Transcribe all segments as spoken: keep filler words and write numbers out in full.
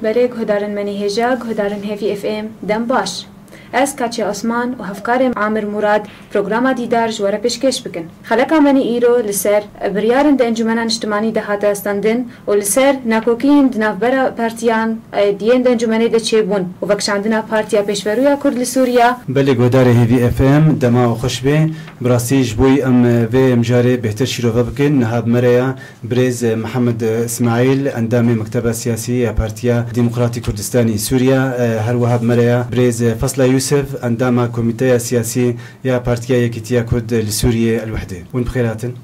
Belê guhdarên me nî hêja, guhdarên Hêvî F M, dem baş. Ez Katya Osman û hevkarê Amir Murad programa Dîdar ji we re pêşkêş bikin. Xeleka me nî îro li ser biryarên di Encûmena Niştimanî de hate standin û li ser nakokiyên di navbera partiyan, e, yên di encûmenê de çêbûn û vekişandina Partiya Pêşverûya Kurd li Sûriya. Belê guhdarê Hêvî F M, dema we xweş bê. Bi rastî ji bo em vê mijarê bêhtir şîrove bikin, niha bi me re ya Birêz Mihemed Îsmaîl, endamê Mekteba Siyasî ya Partiya Demokratî Kurdistanî Sûriya, e, her wiha bi me re ya birêz Fesla Yûsif, endama Komîteya Siyasî ya Partiya Yekîtiya Kurd li Sûriyê, El Wehdê. Hûn bi xêr hatin.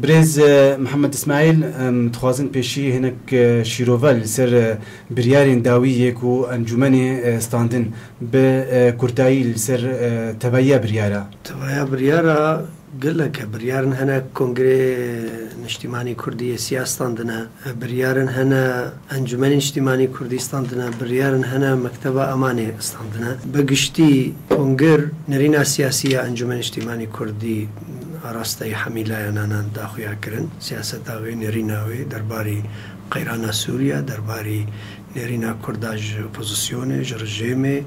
Birêz, e, Mihemed Îsmaîl, em dixwazin pêşî hinek, e, şîrove li ser, e, biryarên dawî yê ku encûmenê, e, standin bi, e, kurtayî li ser, e, tevahiya biryara. Tevahiya biryara Gelek e, biryarên hene Kongrê Niştîmanî Kurdî yê Siya standine, biryarên hene Encûmenê Niştîmanî Kurdî standine, biryarên hene Mekteba Emanê standine. Bi giştî kongir nêrîna siyasî ya Encûmenê Niştîmanî Kurdî arasteyî hemî layanan daxuya kirin. Siyaseta wê, nêrîna wê derbarî qeyrana Sûriye, derbarî nêrîna Kurda ji opozisyonê, ji rejêmê,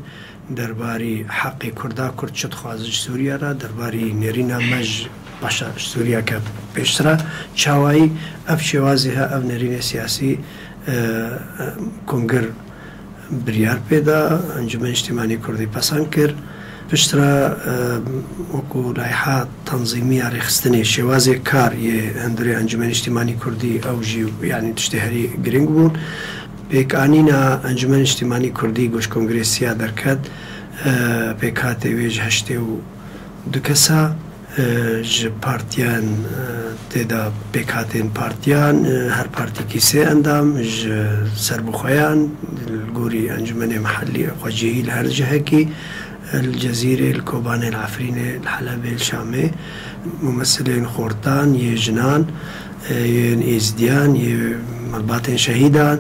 derbarî heqê Kurda, Kurd çi dixwaze ji Sûriye re, derbarî nêrîna me ji paşa ji Sûriye ke pêştira çawayî ev şêwazê he, ev nêrînê siyasî, e, e, kongir biryar pê da, Encûmenê Niştîmanî Kurdî pesend kir. Piştre, e, wekû layiha tenzîmî ya rêxistinê, şêwazê kar yê hundirê Encûmenê Niştîmanî Kurdî, ew jî, yanî, tiştê herî girîng bûn. Pêkanîna Encûmenê Niştîmanî Kurdî ku ji Kongrê Siya derket, e, pêkhatê wê ji heştê û du kesa, e, ji partiyan, e, tê de pêkhatên partiyan, e, her partîkî sê endam, ji serbixweyan, li gorî encûmenê mihellî xwecihî li her cihekî, li Cezîrê, li Kobanê, li Efrînê, li Helebê, li Şamê, mumesilên xortan, yê jinan, e, yên êzidiyan, yê malbatên şehîdan.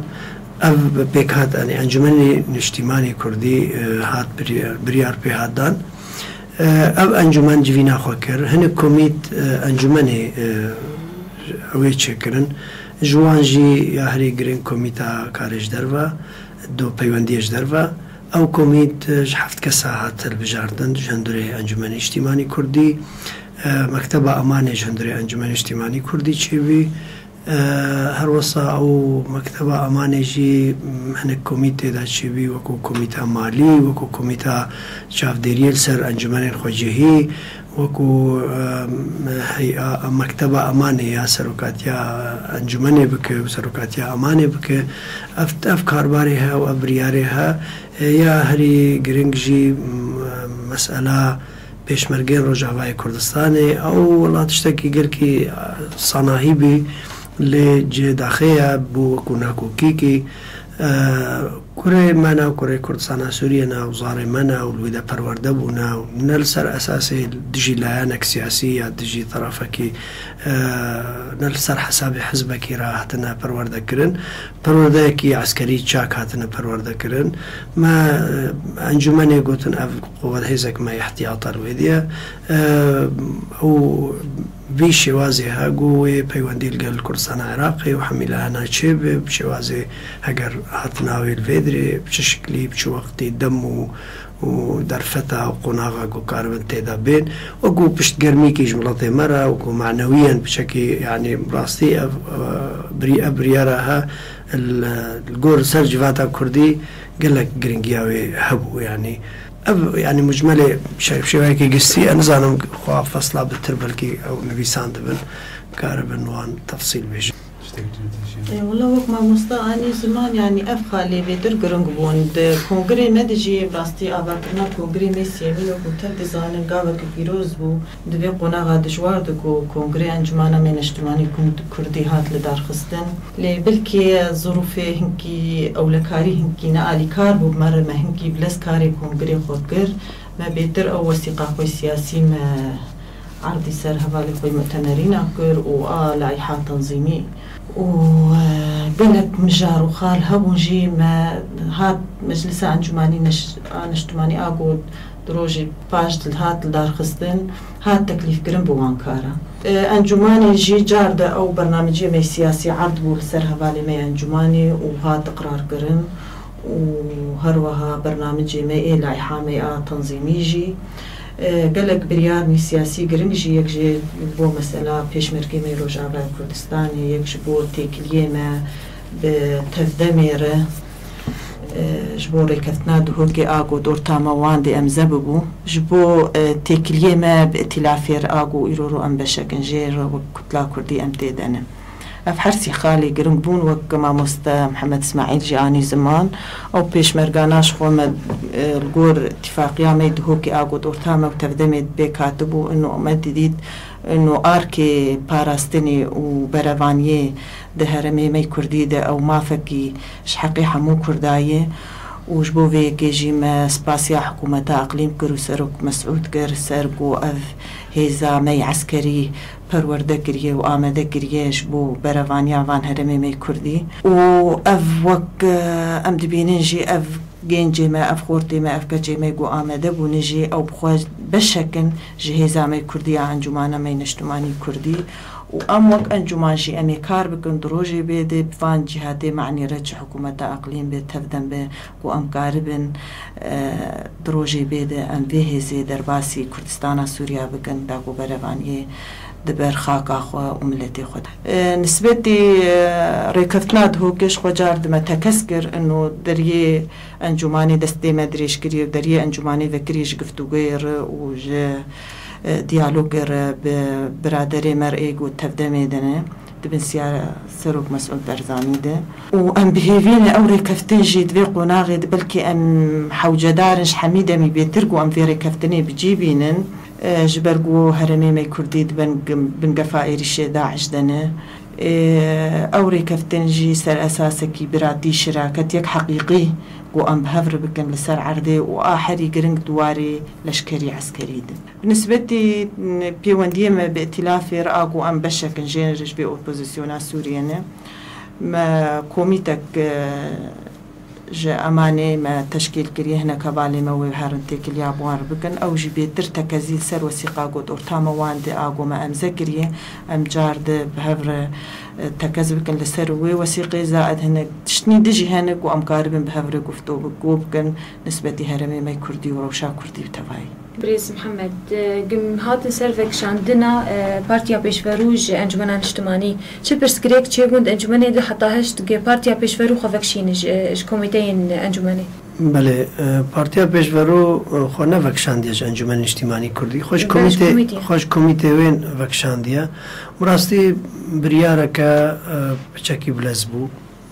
Ev pêkhat, yanî Encûmenê Niştîmanê Kurdî, e, hat biryar, biryar pê hat dan. E, ev encûmen civîna xwe kir. Hinek komît, e, encûmenê, e, ew ê çêkirin. Ji wan jî ya herî girîng komîta karê ji derve, do peywendiyê ji derve. Ew komît, e, ji heft kesa hat hilbijardin, ji hundirê Encûmenê Niştîmanî Kurdî, e, Mekteba Emanê ji hundirê Encûmenê Niştîmanî Kurdî çêbî. E, her wisa ew Mekteba Emanê jî, m, hinek komît tê de çêbî, wekû komîta malî, wekû komîta çavdêriyê li ser encûmenên xwecihî, wekû, e, heya, Mekteba Emanê ya serokatiya encûmenê bike û serokatiya Emanê bike. Ev, ev karbarê he û ev biryarê he, e, ya herî girîng jî, m, mesela pêşmergeyên Rojavayê Kurdistanê, ew wela tiştekî gelkî, e, sanahî bî, lê cihê daxê ye, bû wekû nakokîkî. E, kurê me ne, kurê Kurdistana Sûriyê ne, û zarê me ne, û li wê de perwerde bûne, û ne li ser esasê dijî layanek siyasî ya dijî terafekî, e, ne li ser hesabê hizbekî re hatine perwerde kirin. Perwerdeyekî eskerî çak hatine perwerde kirin. Me, e, encûmenê gotin ev qowet hêzek me îhtiyata li wê diye. E, û vî şêwazê he ku wê peywendî li gel Kurdistana Iraqê û hemî layana çêbe, bi şêwazê heger hatina wê li vê dirê, bi çi şiklî, bi çi wextî, dem û, û derfeta û qonaxa ku karibin tê de bên, wekû piştgermîkî ji miletê me re, wekû manewiyen piçekî, yanî bi rastî ev, e, birî-, ev biryara he, li, li gor ser civata Kurdî gelek giringiya wê hebû, yanî. Ev, yanî, mucmelê şe-, şêweyekî giştî, ez nizanim xwe fesla bitir belkî ew nivîsandibin, karibin wan tefsîl bêjin. Ê, wela wek mamosta anî ziman, yanî ev xalê vêtir giring bûn. Di kongirê me de jî, rastî avakirina kongirê me sêyemîn, wekû tev dizanin, gaveke pîroz bû. Di vê qonaxa dijwar de ku Kongirê Encûmana me Niştimanî Kund-, Kurdî hat lidarxistin. Lê belkî zirûfê hinkî ewlekarî hinkî ne alîkar bû, me re me hinkî bi lez karê kongirê xwe kir. Me bêtir ew wesîqa xwe siyasî me erdî ser hevalê xwe mutemerîna kir û a layîha tenzîmî û, e, gelek mijar û xal hebûn jî me hat Meclisa Encûmanî Neş-, a Niştimanî a ku Di rojê paş di hat lidarxistin, hat teklîfkirin bo wan kara. E, encûmanê jî car de ew bernamecê me siyasî erd bû li ser hevalê me encûmanê û hat iqrarkirin û her wiha bernamecê me ê laîha me a tenzîmî jî, e, gelek biryarên siyasî giring jî yek jê bo mesela pêşmergê me Rojavayê Kurdistanê, yek ji bo têkiliyê me bi tevdemê re, e, ji bo rêkeftina Duhokê a ku dorta me wan dê emze bibû. Ji bo, e, têkiliyê me bi îtîlafê re a ku îro ro em beşek in jê re wek Kutla Kurdî em tê de ne. Ev her sî xalê giring bûn, wek mamoste Mihemed Îsmaîl jî anî ziman. Ew pêşmergana ji xwe me, e, li gor îtîfaqiya me Duhokê a ku dorta me û tevdemê pêk hatibû, ino me didît, ino arkê parastinê û berevaniyê di herêmê me kurdî de ew mafekî ji heqê hemû Kurda ye û ji bo vê yekê jî me spasiya hikûmeta eqlîm kir û Serok Mesûd kir ser ku ev hêza me yê eskerî perwerde kiriye û amade kiriye ji bo berevaniya van herêmê me kurdî. Û ev wek, e, em dibînin jî ev gencê me, ev xortê me, ev keçê me ku amade bûne jî ew bi xwe beşek in ji hêza me kurdî ya encûmana me niştimanî kurdî. Û em wek encûman jî em ê kar bikin di rojê bê de bi van cîhatê manî re çi hikûmeta eqlîm be, tevdem be, ku em karibin, e, di rojê bê de em vê hêzê derbasî Kurdistana Sûriya bikin, da ku berevaniyê di ber xaka xwe û miletê xwe de. E, nisbetî, e, rêkeftina Duhokê ji xwe car dime tekez kir, ino deriyê encûmanê destê me dirêj kiriye û deriyê encûmanê vekiriye ji giftûgoyê re û ji, e, diyalogê re bi biraderê me re ê ku tevdemê de ne. Di bin siya Serok Mesûd Barzanî de. Û em bi hêvî ne ew rêkeftin jî di vê qonaxê de belkî em hewcedar in ji hemî demî bêtir ku em vê rêkeftinê bi cî bînin, e, ji ber ku herêmê me kurdî di bin, bingefa êrîşê DAIŞ de ne. E, ew rêkeftin jî ser esasekî biratî, şiraket, yek heqîqî ku em bi hev re bikin li ser erdê û a herî giring di warê leşkerî eskerî de. Bi nisbetî, n-, pêwendiyê me bi îtîlafê re a ku em beşek in jê re ji vê opozisyona Sûriyê ne. Me komîtek, e, ji Emanê me teşkîl kiriye, hinek hevalê me wê herin têkiliya bi wan re bikin. Ew jî bêtir tekezî li ser wesîqa ku di orta me wan de a ku me emze kiriye. Em car de bi hev re, e, tekez bikin li ser wê wesîqê. Zaid hinek tiştnî din jî hene ku em karibin bi hev re guftûgo bikin nisbetî herêmê me kurdî û rewşa kurdî bi tevayî. Birêz Mihemed, e, gim hatin ser vekişandina, e, Partiya Pêşverû ji Encûmena Niştimanî. Çi pirsgirêk çêbûn di encûmenê de heta hişt ge Partiya Pêşverû xwe vekişîne ji, e, ji komîteyên encûmenê? Belê, e, Partiya Pêşverû, e, xwe nevekişandiye ji Encûmena Niştimanî Kurdî. Xwe ji Belê, ji komîtê, komîtê. Xwe ji komîtê wê vekişandiye. Bi rastî biryareke, e, piçekî bilez bû.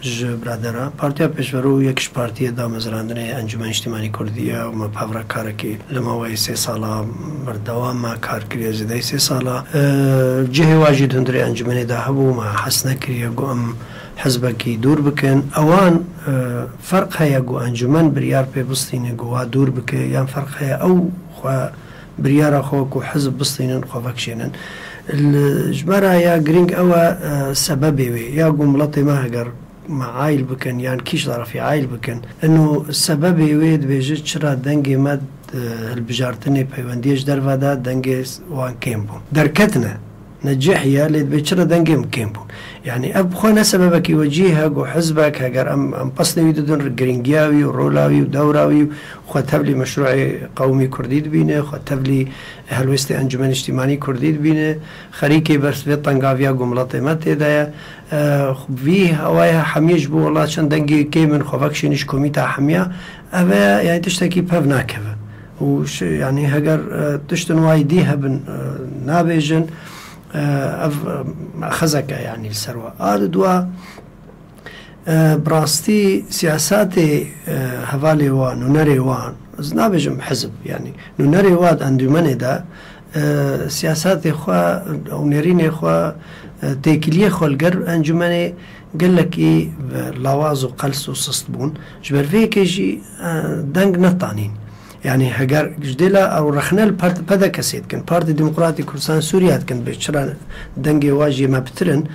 Ji biradera. Partiya Pêşverû yek ji partiyê damezrandinê Encûmen Niştimanî Kurdî ye û me bi hev re karekî li maweyê sê sala berdewam me kar kiriye, zêdeyî sê sala. E, cihê wa jî di hundirê encûmenê de hebû, me hez nekiriye ku em hizbekî dûr bikin. Ewan, e, ferq heye ku encûmen biryar pê bistîne ku wa dûr bike, yan ferq heye ew xwe biryara xwe ku hizb bistînin, xwe vekişênin. Li, ji me re ya girîng ew e, e, sebebê wê. Ya ku miletê me heger me aîl bikin yan kîş tarafî aîl bikin. Ino sebebê wê dibêje çira dengê me, e, hilbijartinê peywendiyê ji derve de dengê wan kêm bû. Derketine. Ne cih ye, lê dibê çira dengê min kêm bû. Yanî ev bi xwe ne sebebekî wecîh e ku hizbek heger em, em pesnê wî didin, girîngiya wî û rola wî û dewra wî û xwe tevlî meşrûê qewmî kurdî dibîne, xwe tevlî helwêstê Encûmenê Niştîmanî Kurdî dibîne, xerîkê bers vê tengaviya ku miletê me tê de ye. E, vî hewaya hemiyê ji bo wela çend dengê kêm in xwe vekişîne ji komîta hemiya, ev e, yanî tiştekî pev nakeve. Û şi-, yanî heger, e, tiştin wayî dî hebin, e, nabêjin, e, ev, e, mexezeke yanî li ser we. A di dua, e, bi rastî siyasatê, e, hevalê wan, nûnerê wan, ez nabêjim hizb, yanî nûnerê wa di encûmenê de, e, siyasatê xwe û nêrînê xwe, e, têkiliyê xwe li gel encûmenê gelekî bi lawaz û qels û sist bûn. Ji ber vê yekê jî, e, deng netanîn. Yanî heger ji dêla ew rexne li part-, P D K'ê dikin, Partî Demokratî Kurdistan Sûriya dikin, bê çira dengê wa jî me pitir in,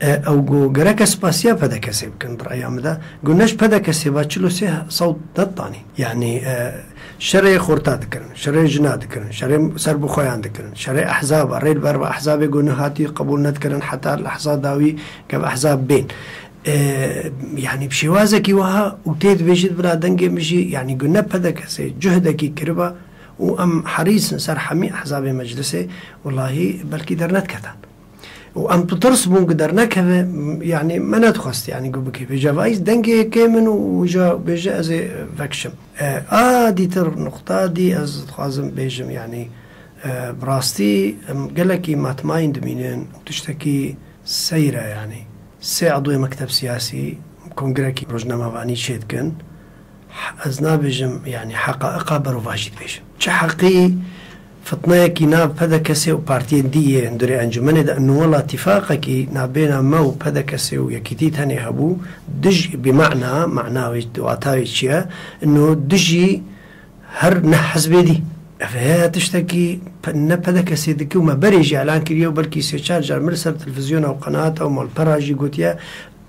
E, ew got, gereke spasiya P D K S'ê bikin, bi raya min de. Got, ne ji P D K S'ê ve çil û sê sewt netanî. Yanî, e, şerê xorta dikirin, şerê jina dikirin, şerê serbixweyan dikirin, şerê ehzaba, rê li ber ve ehzabê got, nehatî qebûl nedikirin, heta li ehza dawî ke ev ehzab bên. E, yanî bi şêwazekî wiha û tê dibêjit bila dengê min jî, yanî got, ne P D K S'ê cuhdekî kiriba û em herîs in ser hemî ehzabê meclisê, welahî belkî dernediketan. Û em bi tirs bûn ku dernekeve, m-, yanî me nedixwest, yanî ku bikeve. Cevayîz dengê yekê min û wija bêje ez ê vekişim. E, a dîtir nuqta dî ez dixwazim bêjim, yanî, e, bi rastî em gelekî matmayîn dimînin û tiştekî seyr e, yanî. Sê edwê mekteb siyasî kongrekî rojnamevanî çêdikin. H-, ez nabêjim, yanî heqaiqa berovajî dibêjim. Çi heqî fitneyekî nav P D K S'ê û partiyên dî yê hundirê encûmenê de, inu wela tîfaqekî nabêna me û P D K S'ê û Yekîtî tenê hebû, dij, bi mana, mana wê, wata wê çi ye? Inu dijî her neh hizbê dî. Ev heye tiştekî pe-, ne P D K S'ê dike û me berê jî elan kiriye û belkî sê çar car min li ser televîzyona û qenata û malpera jî gotiye,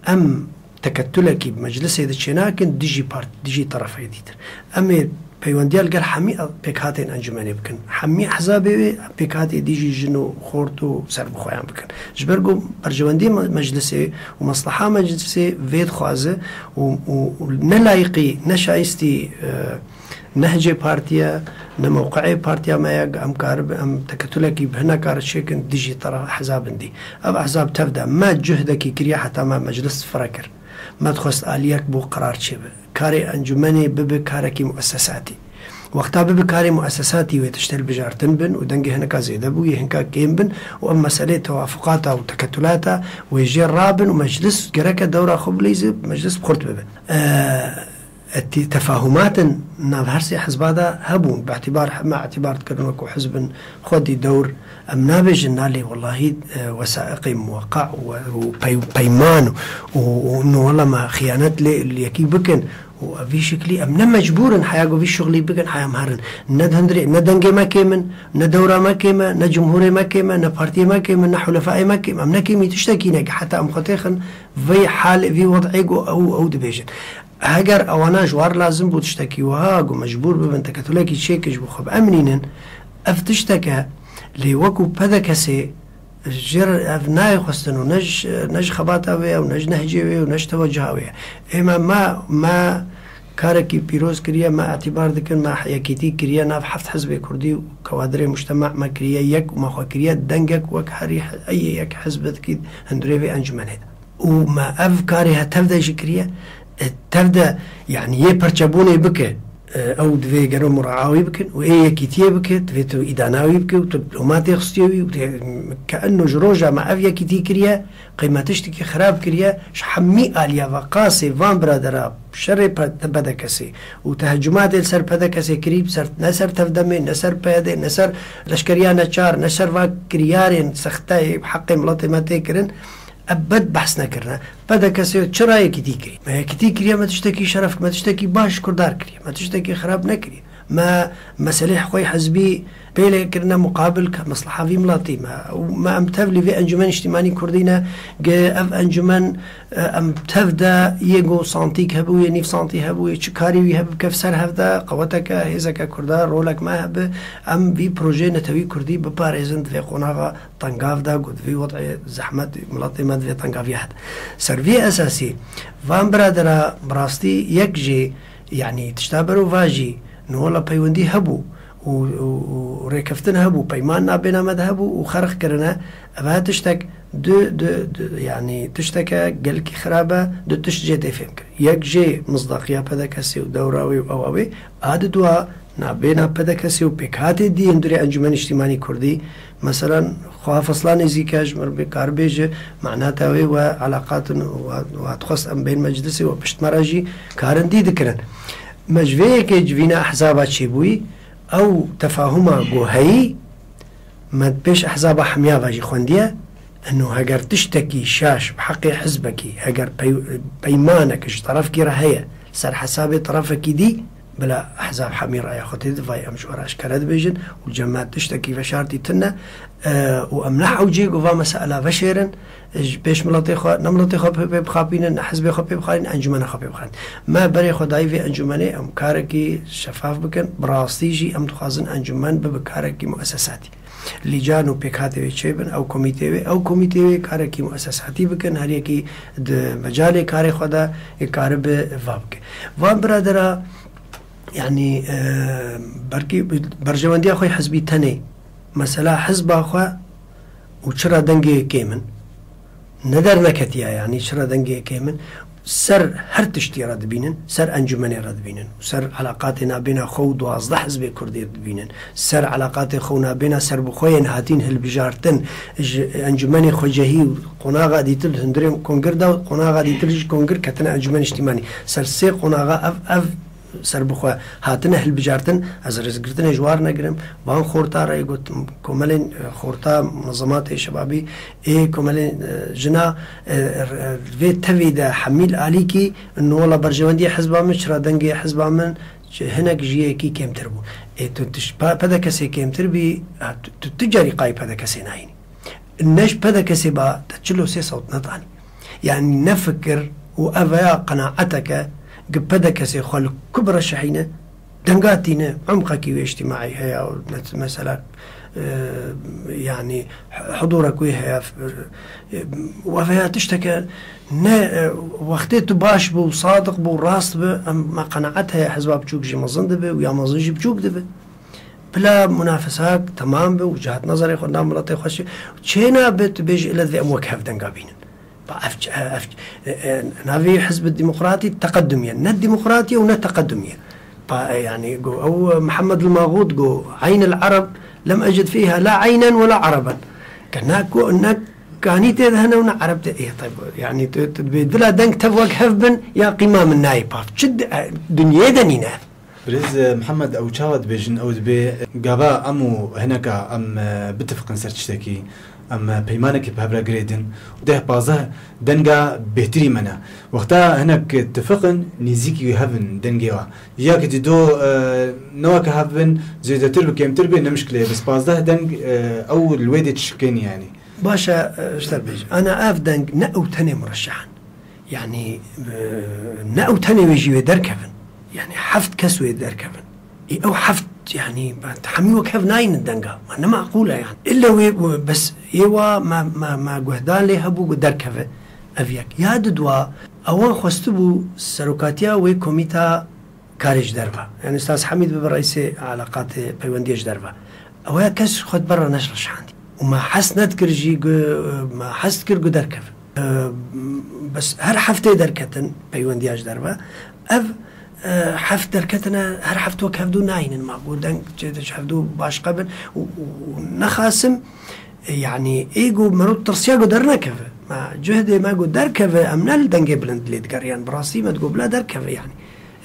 em teketulekî bi meclisê de çênakin dijî part-, dijî terefê dîtir. Em ê peywendiya li gel hemî pêkhatên encûmenê bikin. Hemî ehzabê wê pêkhatê dî jî jin û xort û serbixweyan bikin. Ji ber ku berjewendiyê me-, meclisê û mesleha meclisê vê dixwaze û, û, û ne layiqî, ne şayistî, e, nehcê partiye, ne mewqeê partiya me ye, em karib-, em teketulekî bi hineka re çêkin dijî teref ehzabin dî. Ev ehzab tev de me cuhdekî kiriye heta me meclis fire kir. Me dixwest aliyek bo qerar çêbe. Karê encûmenê bibe karekî muessesatî. Wexta bibe karê muessesatî wê tiştê hilbijartin bin û dengê hineka zêde bû, yê hinka kêm bin û ev meselê tewafuqata û teketulata wê jê rabin û meclis gereke dewra xwe bileyze, meclis bi xurt bibe. E, e, tî-, tefahumatin nav her sê hizba de hebûn. Bi îtibar, me îtibar dikirin wekû hizbin xwedî dewr. Em nabêjin na lê wellahî, e, wesaiqê muweqa û, û pey-, peyman û, û, û no wela me xiyanet lê li yekî bikin û ev vî şiklî em ne mecbûr in heya ku vî şixulî bikin, heya em herin. Ne di hundirê, ne dengê me kêm in, ne dewra me kêm e, ne cumhurê me kêm e, ne partiyê me kêm in, ne hulefayê me kêm. Em ne kêmî tiştekî ne ki heta em xwe têxin vê halê, vî wed'ê ku ew, ew dibêjin. Heger ewana ji war lazim bû tiştekî wiha ku mecbûr bibin teketulekî çêkin ji bo xwe biemnînin, ev tiştek e, lê wekû P D K S'ê jê re ev nayê xwestin û ne ji, ne ji xebata wê ye û ne ji nehcê wê ye û ne ji tewecuha wê ye. Ê me, me, me karekî pîroz kiriye, me îtibar dikin, me yekîtî kiriye, nav heft hizbê kurdî û kewadirê mujtema me kiriye yek û me xwe kiriye dengek wek herî hi-, eyê yek hizbekî hundirê vê encûmenê de. Û me ev karê he tev de jî kiriye. E, tev de, yanî yê perçebûnê bike, e, ew divê gero muraawî bikin û ê yekîtiyê bike, divê tu îdana wî bike û tu loma tê xistiye wî û tê, ke eno ji roja me ev yekîtî kiriye, qey me tiştekî xirab kiriye, ji hemî aliya ve qasê van biradera şerê pe-, P D K S'ê û tehecumatê li ser P D K S'ê kirî, ser, ne ser Tevdemê, ne ser P Y D'ê, ne ser leşkeriya neçar, ne ser va kiryarên sexteyê bi heqê miletê me tê kirin, Ebed behs nekirine. P D K S'ê çi rayekî dî kirî? Me yekîtî kiriye, me tiştekî şeref, me tiştekî baş kurdar kiriye. Me tiştekî xirab nekiriye. Me meselê xwe hizbî pêle kirine muqabil ke mesleha vî miletî me. Û me em tevlî vê encûmen niştîmanî kurdî ne, ge ev encûmen, e, em tev de yê go santîk hebûye, nîv santî hebûye, çi karî wî hebe bike ser hev de, qeweteke, hêzeke kurda, rolek me hebe, em vî projeyê netewî kurdî biparêzin di vê qonaxa tengav de, ku di vî wed'ê zehmet miletê me di vê tengaviya hete. Ser vî esasî, van biradera bi rastî yek jî, yanî tişta berovajî, nihola peywendî hebû û, û, û rêkeftin hebû, peyman nabêna me de hebû û xerq kirine, ev tiştek du, du, du, yanî tişteke gelkî xirab e, du tişt jê tê fêmkirin. Yek jê mizdaqiya P D K S'ê û dewra wê û ewa wê, a di dua nabêna P D K S'ê û pêkhatê dî hundirê Encûmenê Niştîmanî Kurdî, meselan, xweha fesla nêzîk e, ji mir bê kar bêje, manata wê we elaqatin û we, we dixwest em bên meclisê û pişt me re jî karin dî dikirin. Me ji vê yekê civîna ehzaba çêbûyî, ew tefahuma ku heyî, me pêş ehzaba hemiya ve jî xwendiye, eno heger tiştekî şaş bi heqê hizbekî, heger pey-, peymanek ji terefkî re heye, ser hesabê terefekî dî, Bila ehzab hemî raya xwe tê divay, em ji we re eşkere dibêjin û li cem me tiştekî veşartî tune, e, û em ne hewcê ku va mesela veşêrin, ji pêş miletê xwe, ne miletê xwe pê, pê bixapînin, ne hizbê xwe pê bixapînin, encûmena xwe pê bixapînin. Me berê xwe dayî vê encûmenê, em karekî şefaf bikin, bi rastî jî em dixwazin encûmen bibe karekî muesesatî. Lîcan û pêkhatê wê çêbin, ew komîtê wê, ew komîtê wê karekî muesesatî bikin, her yekî di mecalê karê xwe de karibe va bike. Van biradera, yanî, e, belkî berjewendiya xwe hizbî tenê, mesela hizba xwe û çira dengê kêm in, ne derneketiye, yanî çira dengê kêm in, ser her tiştî re dibînin, ser encûmenê re dibînin û ser eleqatê nabêna xwe û duwazdeh hizbê kurdî re dibînin, ser eleqatê xwe û nabêna serbixwe yên hatîn hilbijartin ji encûmenê xwecehî û qonaxa dîtir li hundirê kongir de û qonaxa dîtir ji kongir ketine encûmenê niştîmanî. Ser sê qonaxa ev, ev serbixwe hatine hilbijartin, ez rêzgirtinê ji war negirim. Van xorta re got, komelên, e, xorta, munezematê şebabî ê komelên, e, jina, e, r-, vê tevî de hemî li alîkî, niwola berjewendiyê hizba min, çira dengê hizba min, çi hinek ji yekî kêmtir bû. Ê, tu, tu ji P-, P D K S'ê kêmtir bî, ha, tu, tu, tu carî qayî P D K S'ê nayînî. Ne ji P D K S'ê ba te çil û sê sewt netanî. Yanî ne fikir û ev ya qenaeteke gi P D K S'ê xwe li ku bireşehîne, denga tîne, umqekî wê îctîmaî heye û met-, mesela, e, yanî hudûrek wê heye, e, û ev ya tişteke ne, e, wextê tu baş bû, sadiq bû, rast bi, em, me qenaet heye hizba biçûk jî mezin dibe û ya mezin jî biçûk dibe. Bila munafesak temam be û cihat nezerê xwe nav miletê xwe şi-, çê nabe tu bêjî ile divê em wek hev denga bînin. Pa ev ç-, ev ç-, e, e, navê hizb demokratî teqedumî ye. Ne demokratî ye û ne teqedumî ye. Pa, e, yanî go ew, e, Mihemed el Maxût go, "Eyn el Ereb lem ecid fîha la eynen we la ereben." Ke ne ku, ne kanî tê de hene û ne ereb tê. Ê, tayb, yanî tu, tu dibê dila deng tev wek hev bin ya qîma min nayê pav. Çi di-, e, dinyê de nîne ev? Birêz, e, Mihemed, ew çawa dibêjin? Ew dibê, e, gava em û hineka em, e, bitifiqin ser tiştekî, em, e, peymanekê bi hev re girêdin û deh pazdeh denga bêhtirî me ne. Wexta hinek tifiqin, nêzîkî hev in dengê wa. Ya ki dîdo, e, ne weke hev bin, zêdetir bi kêmtir bê, ne mişkile ye. Bes pazdeh deng, e, ew li wê dê çi şikên yanî. Baş e, e, ji te bêjim. Ana ev deng ne ew tenê murşehan. Yanî, e, ne ew tenê wê jî wê derkevin. Yanî heft kes wê derkevin. Ê ew heft, yanî, hemî wek hev nayînin denga. Ma ne maqûl e yanî. Îlle wê, wê, bes ê wa me, me, me guhdan lê hebû ku derkeve ev yek. Ya didwa, ewan xwestibû serokatiya wê komîta karê ji derve. Yanî Ustaz Hemîd bibe reîsê eleqatê peywendiyê ji derve. Ew ya kes xwe di ber re neşreşhandî. Û me hez nedikir jî gu-, me hez dikir gu derkeve. E, bes her heftê derketin peywendiya ji derve. Ev, e, heft derketine, her heft wek hevdû nayînin. Ma got deng çê de ji hevdû başqe bin û, û, û nexasim, e, yanî ê got mero tirsiya got dernekeve. Ma cuhdê me got derkeve, em ne li dengê bilind lê digeriyan. Bi rastî me digot bila derkeve yanî.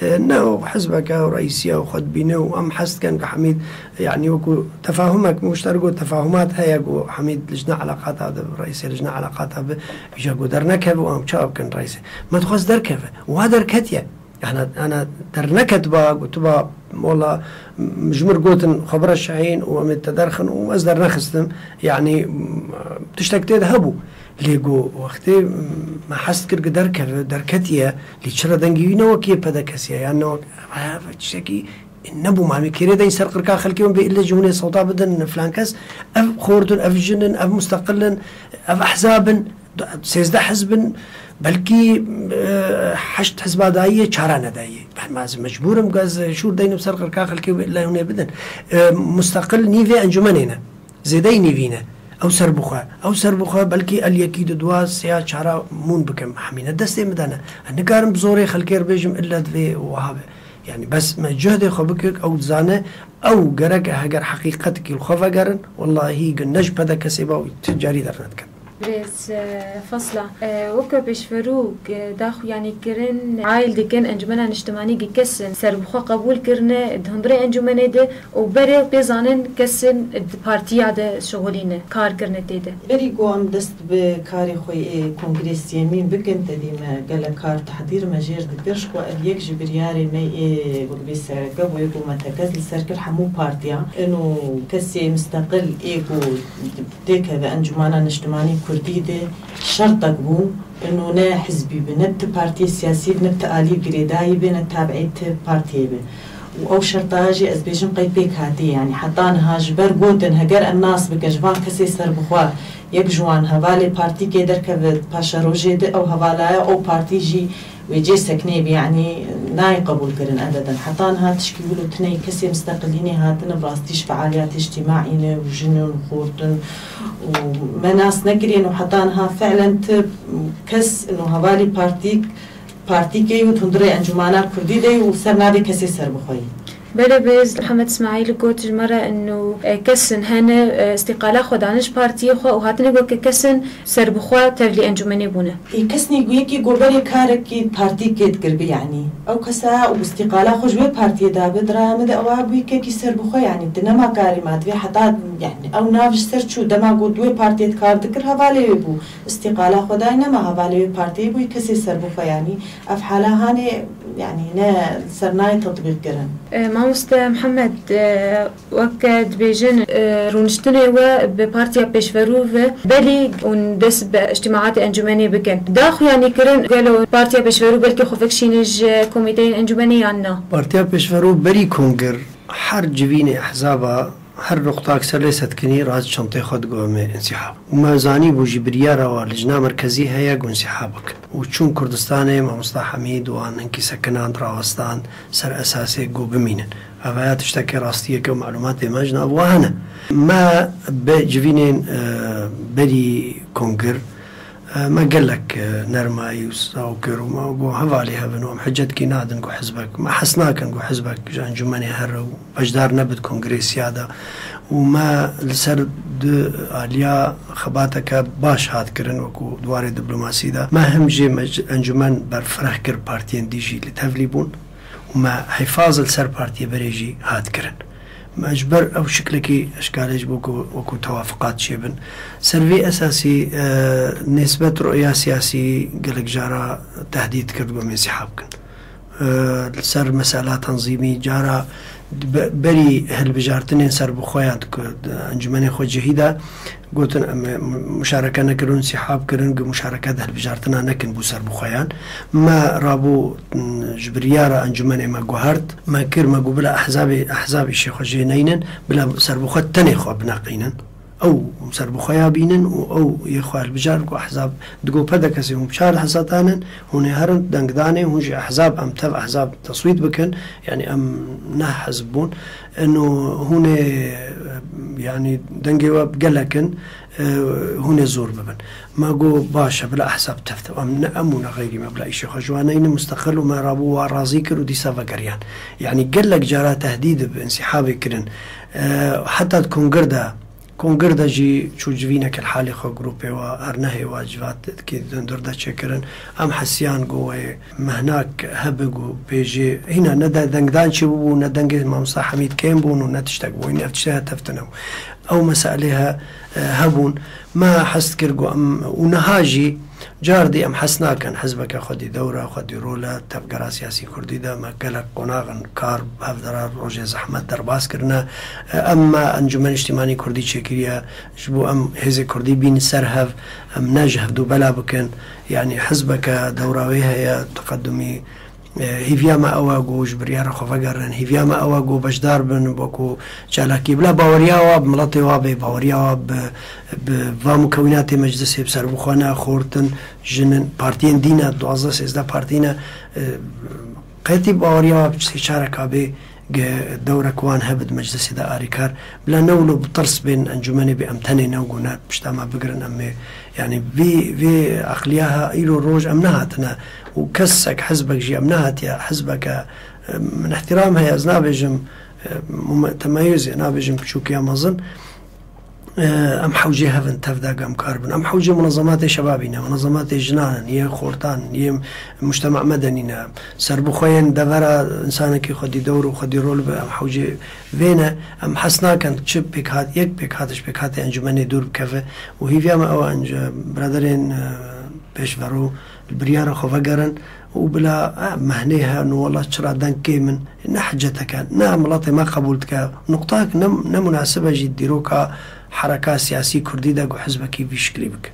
E, ne ew hizbeke ew reîsiya û xwe dibîne û em hez dikin ku Hemîd, yanî wekû tefahumek, muşterek û tefahumat heye ku Hemîd lijna eleqata de, reîsê lijna eleqata bi, îja ku dernekeve û em çawa bikin reîsê. Me dixwest derkeve. Wa derketiye. Ana, ana derneketiba, gotiba, wela, m-, ji mir gotin xwe bireşehîn û em ê te derxin û ez dernexistim. Yanî, m-, tiştek tê de hebû. Lê got, wextê, m-, me hez kir ku derkeve, derketiye, lê çira dengê wî ne wekî P D K'ê ye, yan ne wek, ev tiştekî nebû, ma em ê kêrê deyn ser qirka xelkê û em bê îlle ji hûnê sewta bidin filan kes. Ev xort in, ev jin in, ev musteqil in, ev ehzab in, sêzdeh hizb in, belkî, e, heşt hizba dayî ye, çara nedayî ye. Ben ma ez mecbûr im ku ez şûr deynim ser qirka xelkê û bê îlle hûnê bidin. E, musteqil nîvê encûmenê ne. Zêdeyî nîvîne. Ew serbixwe. Ew serbixwe belkî el yekî, du, dua, sêya, çara mûn bikim. Hemî ne destê min de ne. Ez nikarim bi zorê xelkê re bêjim, ille divê wiha be. Yanî bes me cuhdê xwe bikir, ew dizane, ew gerek e heger heqîqetekî li xwe vegerin, wellahî ne ji P D K'ê ba û ti carî dernedikin. Birêz, e, Fasla, e, weke pêşverû, e, daxuyanî kirin, aîl dikin, Encûmena Niştimanî gi kesin serbixwe qebûl kirine di hundirê encûmenê de û berê pê zanin kesin di partiya de şixulîne, kar kirine tê de. Berî ku em dest bi karê xwe yê kongrê siyemîn bikin, tevî me gelek kar tehdîr me jêr dikir, ji xwe ev yek ji biryarê me yê wek bê sereke bûye ku me tekez li ser kir hemû partiyan. Ino kesê misteqil ê ku têkeve Encûmana Niştimanî Kurdî de şertek bû, ino ne hizbî be, ne bi ti partiyê siyasî be, ne bi ti alî girêdayî be, ne tabiî ti partiyê be. Û ew şerta jî ez bêjim qey pêk hatî, yanî heta niha ji ber gotin, heger em nas bikin ji van kesê serbixwe yek ji wan hevalê partîkê derkeve paşerojê de, ew hevalaya ew partî jî wê cê sekinê bî, yanî nayê qebûl kirin ebeden. Heta niha tişkî wilo tune yê kesê misteqilînê hatine, bi rastî ji fealiyatê îctîmaî ne û jin in û xort in û me nas nekirîn û heta niha fiilen ti kes ino hevalî partîk, partîkê yû hundirê Encûmana Kurdî de yû û ser navê kesê serbixwe yî. Belê, birêz Mihemed Îsmaîlî got ji me re ino, e, kesin hene, e, îstîqala xwe dane ji partiyê xwe û hatine got ke kesin serbixwe tevlî encûmenê bûne. Ê, kesnî ku yekî ku berê karekî partîkê dikir bi, yanî ew kesa û îstîqala xwe ji wê partiyê dabe, di raya min de ew bû yekekî serbixwe, yanî di nema karê ma divê heta, yanî ew nav ji ser çû, dema ku di wê partiyê dikar dikir, hevalê wê bû. Îstîqala xwe dayî nema hevalê wê partiyê bû, yê kesê serbixwe, yanî ev hala hanê, yanî ne ser nayê tetbîq kirin. E, mamoste Mihemed, e, Weke dibêjin, e, rûniştinê we bi Partiya Pêşverû ve belî hûn dest bi îctimaatê encûmenê bikin. Daxuyanî kirin, gelo Partiya Pêşverû belkî xwe vekişîne ji komîteyên encûmenê yan na? Partiya Pêşverû berî kongir her civînê ehzaba her nuqtak ser lê setkinî raz çentê xwe digo em ê însîhab. Û me zanî bû jî biryara wa lijna merkezî heye ku însîhab bikin. Û çûn Kurdistanê, Mamosta Hemîd wan hinkî sekinand, rawestand, ser esasê ku bimînin. Ev ya tiştekê rastiyeke û malumatê me ji nav wa hene. Me bi civînên, e, berî kongir, e, me gelek, e, nermayî û saw kir û me got hevalê hev in û em hicetkî nadin ku hizbek, me hez nakin ku hizbek ji encûmenê here û beşdar nebe di kongirê siya de û me li ser di aliya xebateke baş hat kirin wekû di warê diplomasî de. Me him jê me ji encûmen berfireh kir, partiyên dî jî li tevlî bûn. û me hifaz li ser partiyê berê jî hat kirin. Me ji ber ew şiklekî eşkale ji bo ku wekû tewafiqat çêbin. Ser vê esasî, e, nisbet rûya siyasî gelek cara tehdîd kir, digot em ê însîhab bikin. E, li ser mesela tenzîmî cara be-, berî hilbijartinên serbixweyan ku encûmenê xwe cihî de, gotin, em ê mu-, muşareke nekirin, însîhab kirin, ku muşareke di hilbijartina nekin bo serbixweyan. Me rabû, m, ji biryara encûmenê me guhert. Me kir, me got, bila ehzabê, ehzab îşê xwe jê neynin, bila serbixwe tenê xwe bineqînin. Ew serbixweya bînin û ew yê xwe hilbijar ku ehzab digot, P D K'ê hûn bi çar hesetanin, hûn ê herin dengdanê, hûn jî ehzab, em tev ehzab teswît bikin, yanî em neh hizb bûn. Eno hûn ê, yanî dengê we gelek in, e, hûn ê zor bibin. Me got, baş e, bila ehzab tev tev. Em ne em û ne xeyrî me bila îşê xwe ji wan neynin, mustaqil û me rabû wa razî kir û dîsa vegeriyan. Yanî gelek cara tehdîd bi însîhabê kirin. E, heta di kongir de, kongir de jî çû civîneke li halê xwe grûpê wa, her nehê wa civat ki hundir de çêkirin. Em hesiyan ku wê mehnak hebe ku pêjê hîna ne de dengdan çêbûbû, ne dengê Mamosta Hemîd kêm bûn û ne tiştek bû. Hîn ev tiştê he tev tune bû. Ew meselê he, e, hebûn. Me hez kir ku em, û niha jî car dî em hez nakin hizbeke xwedî dewra, xwedî rol e, tevgera siyasî kurdî de me gelek qonax in kar bi hev de re rojê zehmet derbas kirine. E, em me Encûmen Niştimanî Kurdî çêkiriye, ji bo em hêzê kurdî bînin ser hev, em ne ji hevdû bela bikin. Yanî hizbeke dewra wê heye, teqedumî, e, hîviya me ew e ku ji biryara xwe vegerin, hîviya me ew e ku beşdar bin, wekû çalakî. Bila baweriya wa bi miletê wa bê, baweriya wa bi, bi va mukewînatê meclisê, bi serbixwe ne, xort in, jin in, partiyên dî ne, duwazdeh sêzdeh partî ne, e, qetî baweriya wa bi sê çareka bê, ge-, dewrek wan hebe di meclisê de arîkar, bila ne wilo bi tirs bên encûmenê bê em tenê ne û gune pişta me bigirin em ê, yanî vî, vî eqliya ha îro roj em nehatine û kesek, hizbek jî em nehatiye, hizbeke, e, min ihtiram heye, ez nabêjim, e, mum-, temeyuzê, nabêjim piçûkiya mezin, Em hewcê hev in, tev de gemkar bin. Em hewcê munezematê şebabî ne, munezematê jinan in, yên xortan in, yên mujtema medenî ne. Serbixwe yên devera însanekî xwedî dewr û xwedî rol be, em hewcê vê ne. Em hes nakin çi pêkhat-, yek pêkhatiş pêkhatê encûmenê dûr bikeve û hîviya me ew e, enc-, biraderên, e, pêşverû li biryara xwe vegerin û bila, e, mehnê he, no wela çira deng kêm in, ne hiceteke, ne miletê me qebûl dike, nuqtak ne, ne munasib e jî dîroka hereka siyasî kurdî de ku hizbekî vî şiklî bike.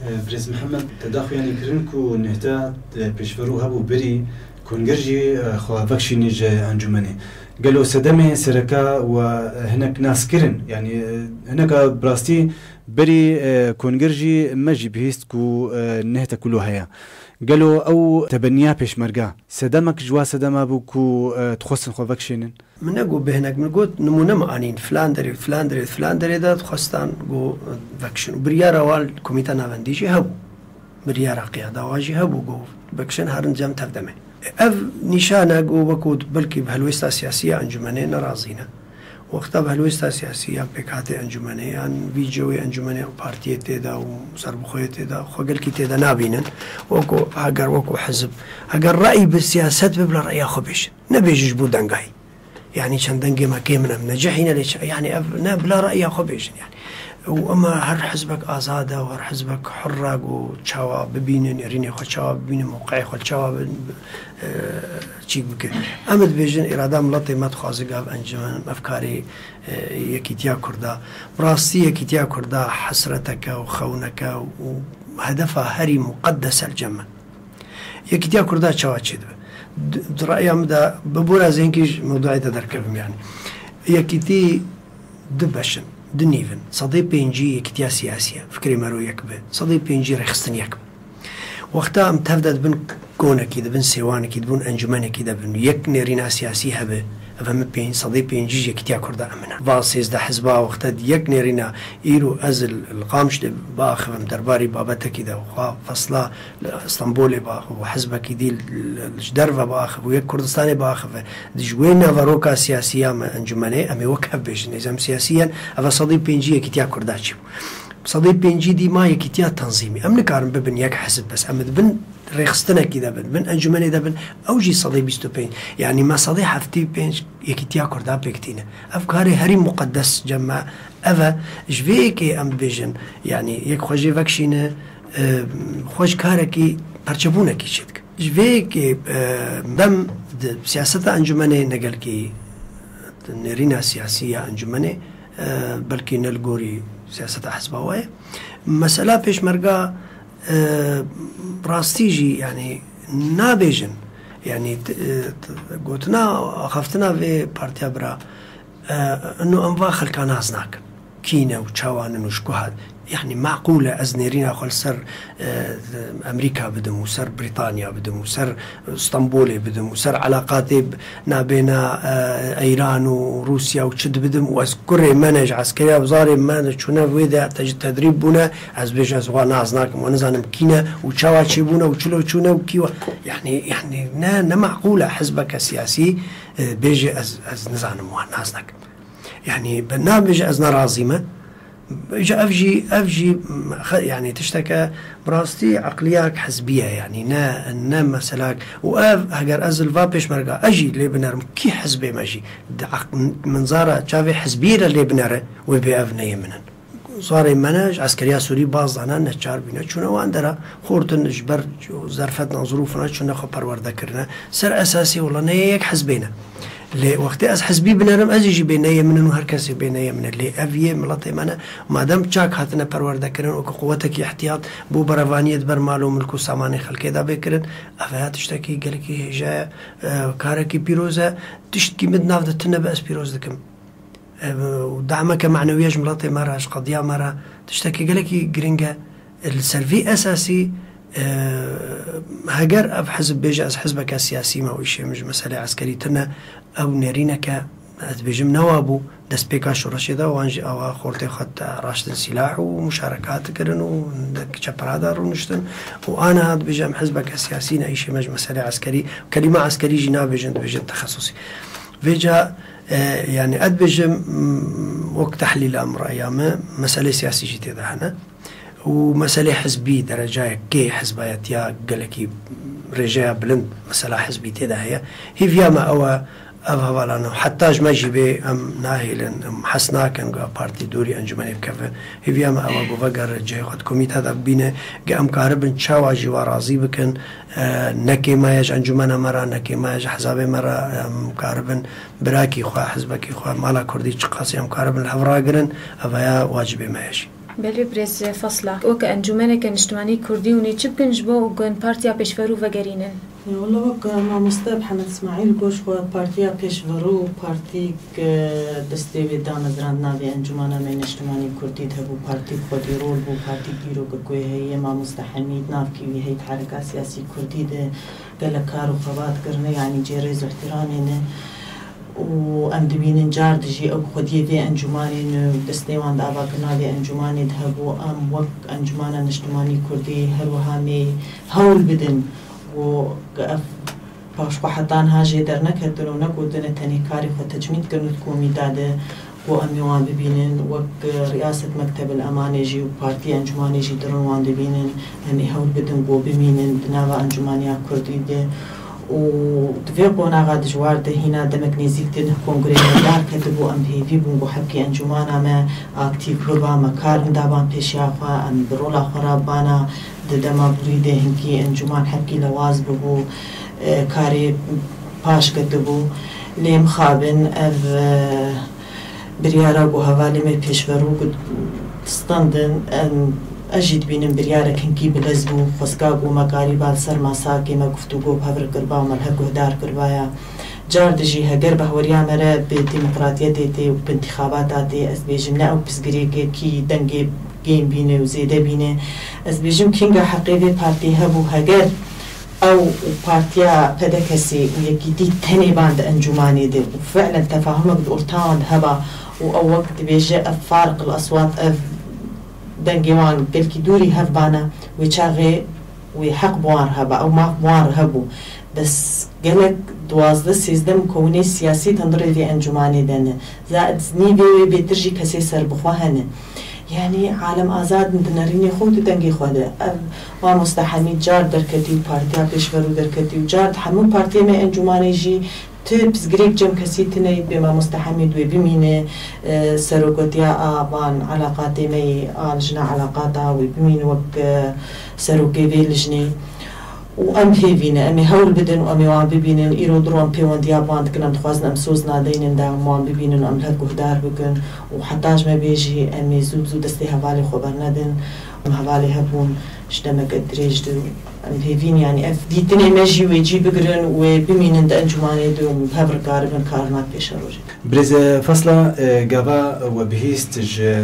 E, Birêz Mihemed, te daxuyanî kirin ku nehta, e, pêşverû hebû berî, Kongir jî, e, xwe vekişînî ji encûmenê. Gelo sedemê sereka we hinek nas kirin? Yanî, e, hineka bi rastî berî, e, Kongir jî me jî bihîst ku, e, nehta kulo heye. Gelo ew tebeniya pêşmerga sedemek ji wa sedema bû ku, e, dixwestin xwe vekişînin? Min negot bêhnek, min got nimûne min anîn, filan derê, filan derê, filan derê de dixwestan got vekişin. Û biryara wan li Komîta Navendî jî hebû. Biryara qiyada wan jî hebû, got vekişin herin cem tev demê. Ev nîşan e, got wekû belkî bi helwêsta siyasî ya encûmenê nerazî ne. Wexta bi helwêsta siyasî ya pêkhatê encûmenê yan vî cewê encûmenê û partiyê tê de û serbixweyê tê de, xwe gelkî tê de nabînin. Wekû, heger wekû hizb, heger reyî bi siyaset be, bila reya xwe bêjin. Nebêjin ji bo dengayî. Yanî çend dengê me kêm in, em necihîne lê çi-, yanî ev ne bila reya xwe bêjin yanî. Û ema her hizbek azad e û her hizbek hurr e ku çawa bibîne, nêrînê xwe çawa bibîne, mewqeyê xwe çawa bi-, bi-, e, çîk bike. Em dibêjin, îrada miletê me dixwaze gav encûmen, ev karê, e, yekîtiya Kurda. Bi rastî yekîtiya Kurda hesreteke û xewneke û hedefa herî muqedes e li cem me. Yekîtiya Kurda çawa çêdibe? Di, di raya min de, bi bora zênkî ji mewduê te derkevim yanî. Yekîtî du beş in, du nîv in. Sedê pêncî yekîtiya siyasî ye. Fikrê mero yek be. Sedê pêncî rêxistin yek be. Wexta em tev de dibin konekî, dibin sêwanekî, dibin encûmenekî de bin. Yek nêrîna siyasî hebe. Ev heme pênc, sedê pêncî ji yekîtiya Kurda em in. Va sêzdeh hizba wexta di yek nêrîna îro ez li, li Qamişlê biaxivim derbarî babetekî de xwe fesla li Stenbolê biaxiv û hizbekî dî li, li, ji derve biaxiv û yek Kurdistanê biaxive. Di ji wê naveroka siyasî ya me encûmenê em ê wek hev bêjin. Êzem siyasî yen, ev e sedî pêncî yekîtiya Kurda çîbû. Sedî pêncî dî ma yekîtiya tenzîmî. Em nikarin bibin yek hizb bes. Em dibin rêxistinekî de bin, bin encûmenê de bin. Ew jî sedî bîst û pênc. Yanî me sedî heftê û pênc yekîtiya Kurda pêk tîne. Ev karê herî muqedes cem me ev e. Ji vê yekê em dibêjin, yanî yek xwe jê vekişîne, e, xwe ji karekî perçebûnekî çêdike. Ji vê yekê, e, dem di siyaseta encûmenê ne gelkî nêrîna siyasî ya encûmenê, e, belkî ne li gorî siyaseta hizba we ye. Mesela pêşmerga, e, rastî jî, yanî nabêjin. Yanî t-, e, t-, gotina axaftina vê partiya bira, e, ino em va xelka nas nakin. Kî ne û çawa nin û ji ku hat. Yanî meqûl e ez nêrîna xwe li ser, e, Amerîka bidim û ser Brîtanya bidim û ser Stenbolê bidim û ser eleqatê b-, nabêna, e, Eyran û Rûsya û çi dibidim û ez kurê me ne ji eskeriya wizarê me ne çûne vê de te ji tedrîb bûne, ez bêjim ez wa nas nakim, we nizanim kî ne û çawa çêbûne û çilo çûne û kî wa. Yanî, yanî ne, ne meqûl e hizbeke siyasî, e, bêje ez, ez nizanim wa nas nakim. Yanî, bi nabêje ez nerazî me. Ji ev jî, ev jî, xe-, yanî tişteke bi rastî eqliyek hizbî ye, yanî ne, ne meselak. Û ev, heger ez li va pêşmerga, ez jî lê binerim, kî hizbê me jî, di aq-, minzara çavê hizbiyê re lê binere, wê bê ev neyê min in. Zarê me ne, ji eskeriya Sûrî baz dane, neçar bîne, çûne wan dera, xortin ji ber zerfetna, zirûfina, çûne xwe perwerde kirine. Ser esasê wela neyê yek hizbê ne. Lê wextê ez hizbî binerim, ez jî bê neyê min in û her kesê bê neyê min e. Lê ev yê miletê me ne. Madem çak hatine perwerde kirin û ku quwetekî ihtiyat bo berevaniyê di ber mal û milk û samanê xelkê de bê kirin, ev ya tiştekî gelekî hêja ye, e, karekî pîroz e. Tiştkî min di nav de tune be ez pîroz dikim. E, û dameke manewî ye ji miletê me re, ji qediya me re. Tiştekî gelekî giring e. Li ser vî esasî, e, heger ev hizb bêje, ez hizbeke siyasî me û îşê min ji meselê eskerî tune, ew nêrîneke, ez dibêjim, newa bû. Destpêka şoreşê de wan jî awa xortê xwe te raştin sîlah û muşarekat kirin û di kiçe pera de rûniştin û aniha dibêje, em hizbeke siyasî ne, îşê me ji meselê eskerî, kelîma eskerî jî nabêjin, dibêjin texesusî. Vêca, E, yani, ez dibêjim, m, wek tehlîl em reya me, meselê siyasî jî tê de hene. Û meselê hizbî, derecayekê hizbayetiya gelekî rêjeya bilind, mesela hizbî tê de heye. Hêviya me ew e, ev hevalane, heta ji me jî bê, em nahêlin, em hez nakin ku ev partî dûrî encûmenê bikeve. Hêviya me ew e ku vegere cihê xwe di komîte de bibîne, ge em karibin çawa jî wa razî bikin, e, ne kêma ye ji encûmena me re, ne kêma ye ji hizabê me re, em karibin birakî xwe, hizbekî xwe, mala kurdî çiqasî em karibin li hev ragirin, ev ya wacibê me ye jî. Belê birêz Fasla, weke encûmeneke niştimanî kurdî hûn ê çi bikin ji bo ku em partiya pêşverû vegerînin? Ya wela wek mamoste Mihemed Îsmaîl got, ji xwe partiya pêşverû, partîk, e, destê wê damezrand navê encûmana me niştimanî kurdî de hebû, partîk xwedî rol bû, partîk dîrokek wê heye, mamoste Hemîd navkî wî heye di hereka siyasî kurdî de gelek kar û xebat kirine, yanî cê rêz û îhtîramê ne. Û em dibînin car dijî ew xwediyê vê encûmanê ne û destê wan di avakirina vê encûmanê de hebû. Em wek Encûmana Niştimanî Kurdî her wiha mê hewl bidin ku ev paşxwe heta niha jê derneketin û nekotine tenê karê xwe tecmîd kirin û di komîta de ku em ê wan bibînin, wek Riyaset Mektebel Emanê jî û Partî Encûmanê jî dirin wan dibînin, em ê hewl bidin ku bimînin di nava encûmaniya kurdî de. Û di vê qonaxa dijwar de hîna demek nêzîk de neh kongreyê me dar ketibû, em bi hêvî bûn ku hevkî encûmana me aktîf biba, me kar indaban pêşiya xwe, em bi rola xwe re bana, di dema borî de hinkî encûman hevkî lewaz bibû, e, karê paş ketibû. Lê mixabin ev, e, biryara ku hevalê me pêşverû ku standin, em, ez jî dibînim biryarek hinkî bilez bû. Xwestka ku me karîba li ser masakê me guftûgo bi hev re kiriba û me li hev guhdar kiribaya. Car dijî heger behweriya me re bi demokratiyetê tê û bi întîxabata tê, ez bêjim ne ew pirsgirêkekî dengê kêm bîne û zêde bîne. Ez bêjim kînga heqê vê partî hebû, heger ew û partiya P D K S û Yekîtî tenê ban di encûmanê de û fi'len tefahumek di orta wan de heba û ew wek dibêje ev farq el eswat, ev dengê wan gelkî dûrî hev bana, wê çaxê wê heq bi wan re heba, ew maf bi wan re hebû. Bes gelek duwazdeh sêzdeh mukewinê siyasî di hundirê vê encûmanê de ne. Zad nîvê wê bêtir jî kesê serbixwe hene. Yanî alem azad in di nerînê xwe û di dengê xwe de. Ev mamoste Hemîd car derketî û partiya pêşverû derketî û car di hemû partiyê me encûmanê jî ti pirsgirêk cem kesî tune yî dibê mamoste Hemîd wê bimîne, e, seroketiya a van elaqatê me yî, a lijna elaqata wê bimîne wek, e, serokê vê lijnê. Û em bi hêvî ne, em ê hewl bidin û em ê wan bibînin. Îro du ro em pêwendiya bi wan dikin, em dixwazin em soz nadeynin de em wan bibînin û em li hev guhdar bikin. Û heta ji me bê jî em ê zû bi zû destê hevalê xwe bernedin. Em hevalê hev bûn ji demeke dirêj de û em bi hêvî ne, yanî ev dîtinê me jî wê cî bigirin û wê bimînin di encûmanê de û bi hev re karibin karina pêşerojê. Birêz Fasla, e, gava we bihîst ji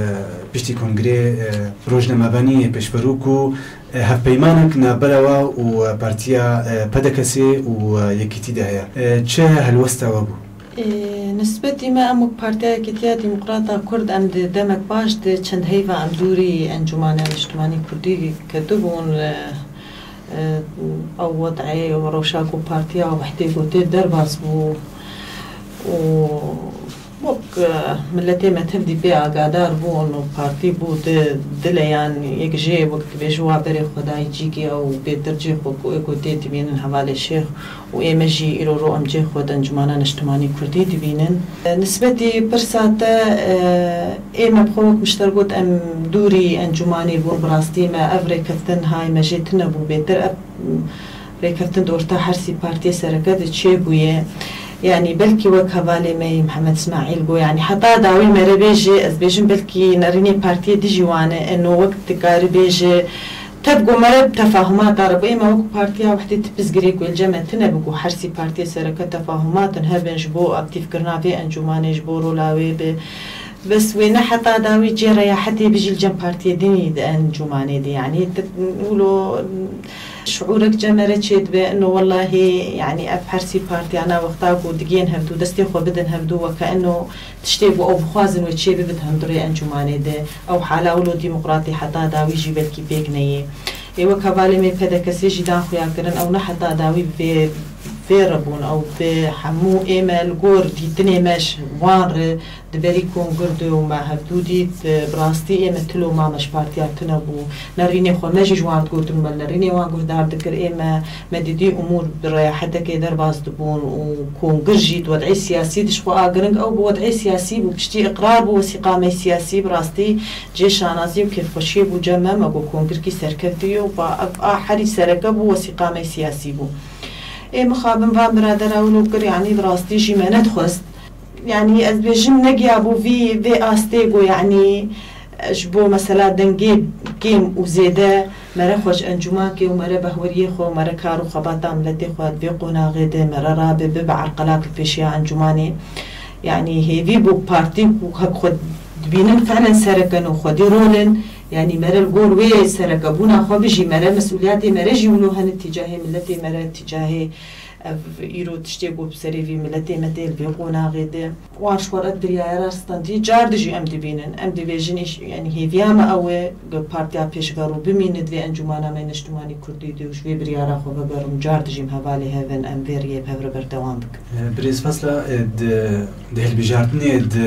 piştî kongrê, e, rojnamevaniyê pêşverû ku E, hevpeymanek navbera we û partiya, e, P D K S û, e, Yekîtî de heye. E, çi helwesta we bû? E, nisbetî me, em wek Partiya Yekîtiya Demokrata Kurd, em di demek baş de çend heyva em dûrî Encûmana Niştimanî Kurdî ketibûn. E, e, ew wed'ê û rewşa ku Partiya Wehdê ku tê derbas bû û Wek, e, miletê me tevdî pê agadar bûn û partî bû di dileyan yek jê wek dibêje wa berê xwe dayî cîkê ew bêtir cê xwe ku ê ku tê dibînin hevalê şêx û ê me jî îro ro em cê xwe di Encûmana Niştimanî Kurdî dibînin. E, nisbetî pirsa te, e, ê me bi xwe wek mişter got em dûrî encûmanê bûn, bi rastî me ev rêkeftin hay me jê tune bû bêtir. Ev Rêkeftin di orta her sî partiyê sereke de çêbûye. Yanî belkî wek hevalê me yî Mihemed Îsmaîl got, yanî heta dawî mere bêje, ez bêjim belkî nerînê partiyê dijî wan e, eno wek dikare bêje, tev ku mere bi tefahumata re bû. Ê me wek Partiya Wehdê ti pirsgirêk wê li cem me tune bû ku her sî partiyê sereke tefahumatin hebin ji bo aktîfkirina vê encûmanê, ji bo rola wê bi Bes wê ne heta dawî cê reyahetê bijî li cem partiyê din yî di encûmanê de, yanî, t-, wilo şiûrek cem me re çêdibe, ino wellahî, yanî, ev her sî partiyana wexta ku digihên hevdû, destê xwe bidin hevdû, weke ino tiştê ku ew bixwazin wê çêbibe di hundirê encûmanê de, ew hala wilo demokratî heta dawî jî belkî pêk neyê. Ê wek hevalê me P D K S jî dan xuya kirin, ew ne heta dawî bi vê Vê re bûn ew bi hemû ême li gor dîtinê me ji wan re di berî kongir de û me hevdû dît, e, bi rastî ême tilo mame ji partiya tune bû. Nerînê xwe me jî ji wan digotin, me nerînê wan guhdar dikir. Ême me didî umûr bi reyahetekê derbas dibûn û kongir jî di wed'ê siyasî de ji xwe a giring ew bi wed'ê siyasî bû. Piştî iqrar bû wesîqa me siyasî, bi rastî cê şanazî û kêfxweşiyê bû cem me, me got kongirkî serkevtî yo, va ev a herî sereke bû, wesîqa me siyasî bû. Ê mixabin van biradera wilo kir, yanî bi rastî jî me nedixwest. Yanî ez dibêjim negiyabû vî, vê astê ku yanî ji bo mesela dengê kêm û zêde mere xwe ji encûmankê û mere behweriyê xwe û mere kar û xebata miletê xwe di vê qonaxê de mere rabe, bibe erqelak li pêşiya encûmanê. Yanî hêvî bû partî ku hek xwe dibînin felen sereke ne û xwedî rol in. Yanî mere li gor wê serekebûna xwe bijî, mere mesûliyetê mere jî wilo hene tîcahê miletê mere, tîcahê ev îro tiştê ku bi serê vî miletê me tê li vê qonaxê de. Wan ji xwe re biryara standî, car dijî em dibînin. Em dibêjin îş, yanî hêviya me ew e, bi partiya pêşverû bimîne di vê encûmana me niştimanî kurdî de û ji vê biryara xwe vegerin. Car dijî em hevalê hev in, em vê riyê bi hev re berdewam bikin. E, Birêz Fasla, e, di, di hilbijartinê di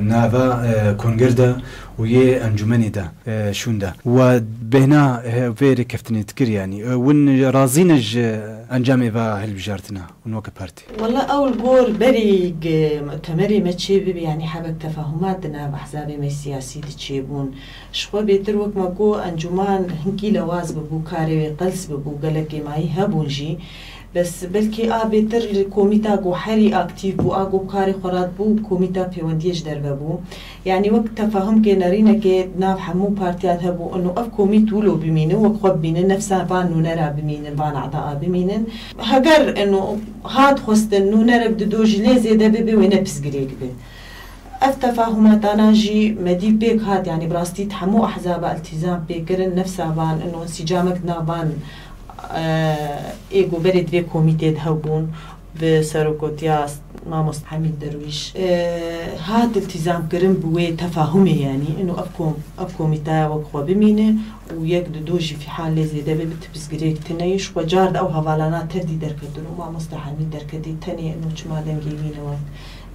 nava, e, kongir de û yê encûmenê de, e, şûn de. We bêhna, e, vê rêkeftinê dikir, yanî, e, win razî ne ji encamê va hilbijartina? Hûn weke partî? Wele ew li gor berî ge-, mutemerê me çê bibe, yanî hebek tefahumat di nav ehzabê me siyasî de çêbûn. Ji xwe bêtir wek me got, encûman hinkî lewaz bibû, karê wê qels bibû, gelek kêmayî hebûn jî. Bes belkî a bêtir li komîta ku herî aktîf bû, a ku bi karê xwe re dibû, komîta pêwendiyê ji derve bû. Yanî wek tefahumkê, nerînekê di nav hemû partiyan hebû, ino ev komît wilo bimînin, wek xwe bimînin, nefsa van nûnera bimînin, van edaa bimînin. Heger ino hat xwestin nûnerek di do jî lê zêde bibe, wê ne pirsgirêk be. Ev tefahumatana jî me dî pêk hat, yanî bi rastî di hemû ehzaba iltîzam pê kirin, nefsa van ino sîcamek di nav van, e, ê ku berê di vê komîtê de hebûn, bi serokotiya Mamoste Hemîd Derwîş, e, hat iltîzam kirin bi wê tefahumê, yanî ino ev kom-, ev komîteya wek xwe bimîne û yek di do jî fîhal lê zêde be, bi pirsgirêk tune ye. Ji xwe car di ew hevalana tevdî derketin û Mamoste Hemîd derketî, tenê ino çima dengê wî ne wek,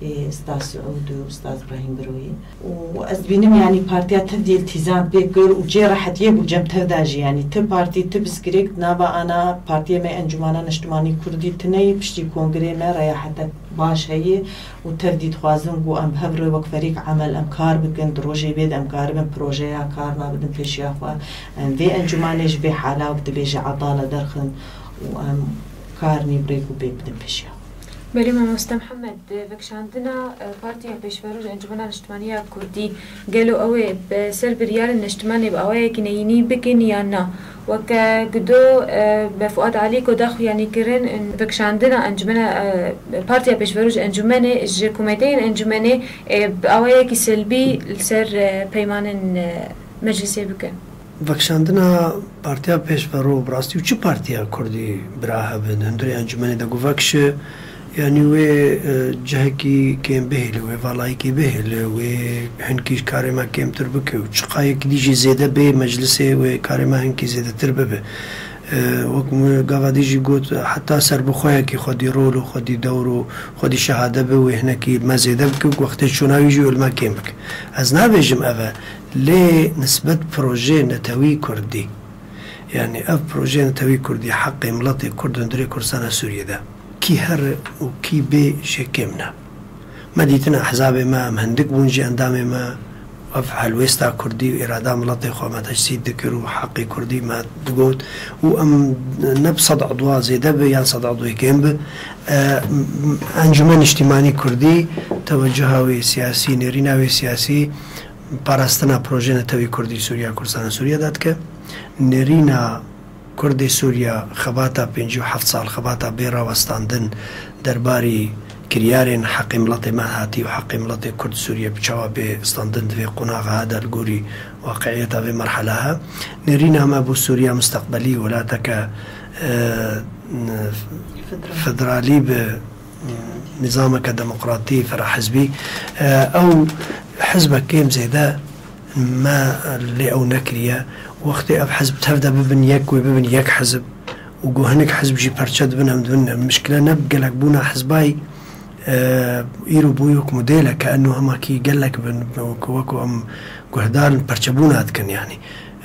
e, Ustaz Siûd û Ustaz Ibrahîm Biroyî. Û ez dibînim, yanî partiya tevdî iltîzam pê kir û cê rehetiyê bû cem tevda jî, yanî ti partî, ti pirsgirêk di nava ana partiyê me Encûmana Niştimanî Kurdî tune ye, piştî kongirê me reyahetek baş heye û tevdî dixwazin ku em bi hev re wek ferîk emel em kar bikin, di rojê bê de em karibin projeya karna bidin pêşiya xwe, em vê encûmanê ji vê hala wek dibêje edale derxin û em karnî bi rêk û pêk bidin pêşiya xwe. Belê, mamoste Mihemed, vekişandina, e, Partiya Pêşverû ji Encûmena Niştimanî ya Kurdî, gelo ew ê bi ser biryarên niştimanê bi awayekî neyînî bikin yan na? Weke gudo, e, me Fuad Alî ku da xuyanîkirin, vekişandina encûmena, e, Partiya Pêşverû ji encûmenê, ji komîteyên encûmenê, e, bi awayekî selbî li ser, e, peymanên, e, meclisê bikin. Vekişandina Partiya Pêşverû, bi rastî û çi partiya kurdî bira hebin, hundirê encûmenê de ku vekişe, yanî wê, e, cihekî kêm bihêle, wê valayekî bihêle, wê hinkî karê me kêmtir bike û çiqayekî dî jî zêde bê meclisê, wê karê me hinkî zêdetir bibe. E, wek min gava dî jî got, heta serbixweyekî xwedî rol û xwedî dewr û xwedî şehade be, wê hinekî me zêde bike, wextê çûna wî jî wê li me kêm bike. Ez nabêjim ev e. Lê nisbet projeyê netewî kurdî, yanî ev projeyê netewî kurdî heqê miletê kurd hundirê Kurdistana Sûriyê de, kî here û kî bê jê kêm ne. Me dîtin ehzabê me, em hindik bûn jî endamê me, ev helwêsta kurdî û îrada miletê xwe me tecsîd dikir û heqê kurdî me digot û em ne bi sed edwa zêde be yan sed edwê kêm be, e, Encûmen Niştîmanî Kurdî tewecuha wê siyasî, nêrîna wê siyasî, parastina projeyê netewî kurdî Sûriya, Kurdistana Sûriye de dike. Nêrîna Kurdê Sûriya xebata pêncî û heft sal, xebata bê rawestandin derbarî kiryarên heqê miletê me hatî û heqê miletê Kurd Sûriye bi çawa bê standin di vê qonaxa de li gorî waqiiyeta vê merhela he. Nêrîna me bo Sûriya musteqbelî welateke, e, federalî bi nîzameke demokratî, ferahizbî, e, ew hizbe kêm zêde me lê ew nekiriye. Wextê ev hizb tev de bibin yek, wê bibin yek hizb û ku hinek hizb jî perçe dibin, em dibin, mişkile ne bi gelek bûna hizbayî, e, îro bû wek modele ke eno hema kî gelek bin, wek, wek em guhdarin perçebûna dikin, yanî.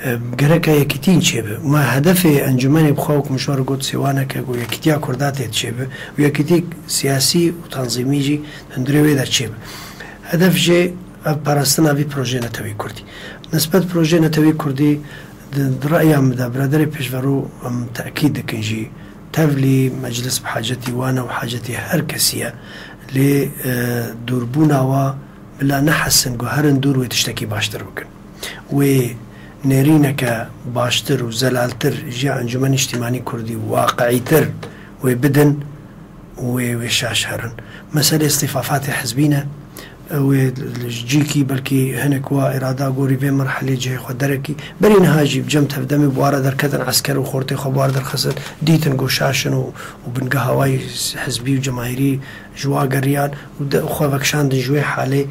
E, gereke yekîtîn çêbi. Ma hedefê encûmenê bi xwe wek min ji we re got sêwaneke ku yekîtiya Kurda tê çêbi û yekîtî siyasî û tanzîmî jî hundirê wê de çêbi. Hedef jê ev parastina vî projeyê netewî Kurdî. Nisbet projeyê netewî Kurdî di, di reya min de, biraderê pêşverû em tekîd dikin jî, tevlî meclis bi hacetî wan e û hacetî her kesî ye. Lê, e, dûrbûna wa bila nehesin ku herin dûr wê tiştekî baştir bikin. Wê nêrîneke baştir û zelaltir ji ya Encûmenê Niştîmanî Kurdî û waqiîtir wê bidin û wê, wê şaş herin. Meselê îstîfafatê hizbî ne. Ew ê li cîkî belkî hinek wa îrada gorî vê merhelê cihê xwe derekî. Berî niha jî bi cem tevdemê bi wa re derketin esker û xortê xwe bi wa re derxistin. Dîtin ku şaş in û, û bingeha wa yî hizbî û cemaîrî ji wa geriyan û de, xwe vekişandin ji wê halê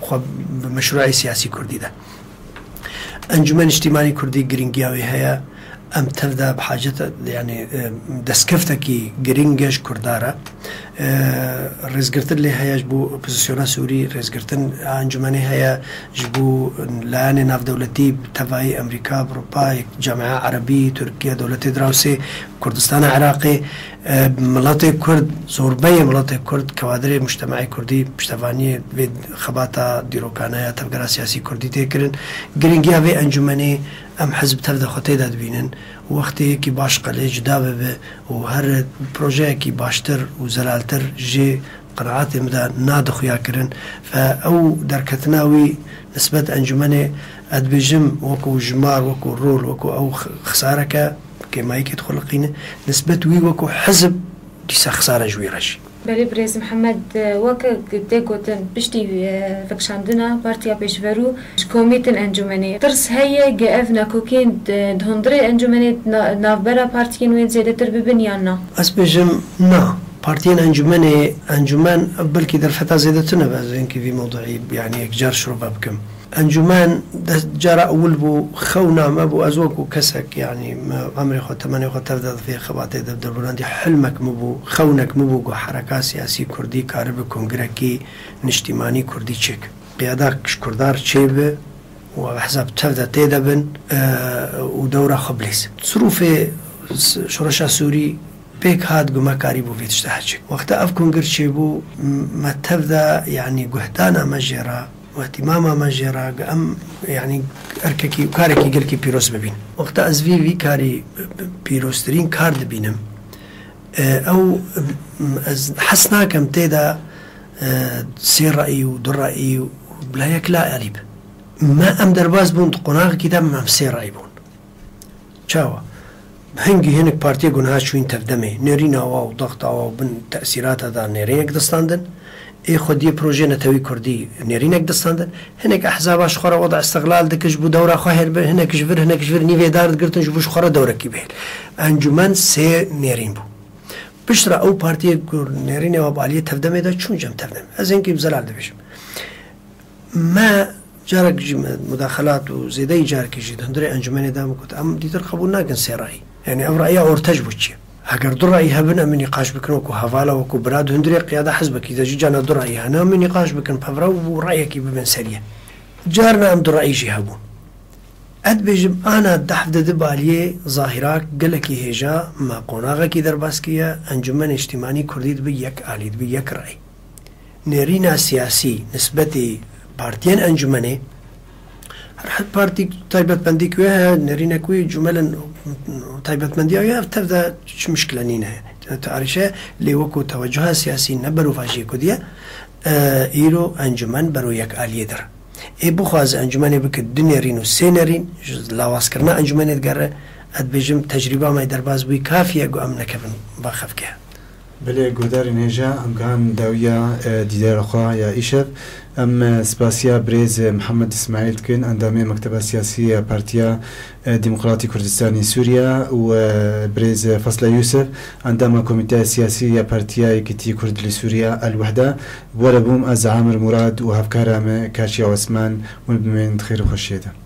xwe bi meşrûeyê siyasî kurdî de. Encûmen Niştîmanî Kurdî girîngiya wê heye. Em tev de bi hacet, yanî, e, destkeftekî girîng e ji Kurda re. E, rêzgirtin lê heye ji bo opozisyona Sûrî, rêzgirtin a encûmenê heye ji bo layanê navdewletî, bi tevayî Amerîka, Ewropa, Camia Erebî, Tirkiye, dewletê Drawsê, Kurdistana Iraqê, e, miletê Kurd, zorbeyê miletê Kurd, kewadirê mujtemeê Kurdî piştevaniyê vê xebata dîrokane ya tevgera siyasî Kurdî tê kirin. Girîngiya vê encûmenê em hizb tev de xwe tê de dibînin. Wextê yekî baş qelê cuda bibe û her projeyekî baştir û zelaltir jê qenaetê min de nadixuya kirin. Fe ew derketina wî nisbet encûmenê, ez dibêjim, wekû jimar, wekû rol, wekû ew x-, xisareke kêmayîkê dixuliqîne. Nisbet wî wekû hizb dîsa xisare ji wî re jî. Belê birêz Mihemed, e, weke tê gotin, piştî, e, vekişandina Partiya Pêşverû ji komîtin encûmenê. Tirs heye ge ev nakokiyên di, di hundirê encûmenê na-, navbera partiyên wê zêdetir bibin yan na? Ez bêjim na. Partiyên encûmenê, encûmen belkî derfeta zêdetir nebe, ez hinkî vî mewduî, yanî yekcar şirove bikim. Encûmen de cara ewil bû, xewna me bû, ez wekû kesek, yanî me emrê xwe, temenê xwe tev de vê xebatê de, de birandî hilmek min bû, xewnek min bû ku hereka siyasî kurdî karibe kongrekî niştîmanî kurdî çêk. Qiyada ji Kurdan çêbe û ehzab tev de tê de bin, e, û dewra xwe bilîz. Sirûfê s-, şoreşa Sûrî pêk hat ku me karîbû vê tişte heçik. Wexta ev kongir çêbû, m-, me tev de, yanî guhdana me jê re, û îhtîmama me jê re, em, yanî, erkekî û karekî gelkî pîroz bibîn. Wexta ez vî, vî karî pîroztirîn kar dibînim, e, ew, m-, ez hes nakim tê de, e, sê re'yî û du re'yî û bila yek la alî bi. Me em derbas bûn di qonaxekî de, em sê re'yî bûn. Çawa? Hingî hinek partiyê ku niha çûyîn tevdemê, nêrîna wa û daxta wa û bin tesîrata da nêrînek distandin. Ê xwediyê projeyê netewî kurdî nêrînek distandin. Hinek ehzaba ji xwe re weda îstiqlal dikin, ji bo dewra xwe hêl bin, hinek ji vir, hinek ji vir nîvêdar digirtin, ji bo ji xwe re dewrekî bihêl. Encûmen sê nêrîn bû. Piştre ew partiyê ku nêrînê wa bi aliyê tevdemê de çûn cem tevdemê. Ez hinkî bi zelal dibêjim. Me carek jî me mudaxelat û zêdeyî carekî jî di hundirê encûmenê de min got, em dîtir qebûl nakin sê rayî. Yanî ev raya orte ji bo çi ye? Heger du rayî hebin, em ê nîqaş bikin wekû hevala, wekû bira, di hundirê qiyada hizbekî de jî carna du rayî hene, em ê nîqaş bikin pevra û rayekî bibin serî ye. Carna em du rayî jî hebûn. Ez dibêjim, ana deh hevdeh di baliyê zahîrak gelekî hêja me qonaxekî derbas kiriye, Encûmenê Niştîmanî Kurdî dibe yek alî, dibe yek rayî. Nêrîna siyasî nisbetî partiyên encûmenê, her, her partî taybetmendî ku heye, nêrînek wî, cumel in, taybetmendiya wî, ev tev de çi mişkile nîne. Tarîşe lê wekû tewecuha siyasî ne berovajiyê ku diye, e, îro encûmen bero yek aliyê dir. Ê bixwaze encûmenê bike du nêrîn û sê nêrîn, ji lawazkirina encûmenê digere, ez dibêjim tecrîba me derbas bûyî kafî ye ku em nekevin va xefke. Belê, guhdarên hêja, em gihan dawiya, e, dîdara xwe ya îşev. Em, e, spasiya birêz, e, Mihemed Îsmaîl dikin, endamê Mekteba Siyasî ya Partiya, e, Demokratî Kurdistanê Sûriye û, e, birêz, e, Fasla Yûsif, endama Komîteya Siyasî ya Partiya Yekîtî Kurd li Sûriye, El Wehda, bi we re bûm ez Amir Murad û hevkara me Kaşiya Osman, hûn bimînin di xêr û xweşiyê de.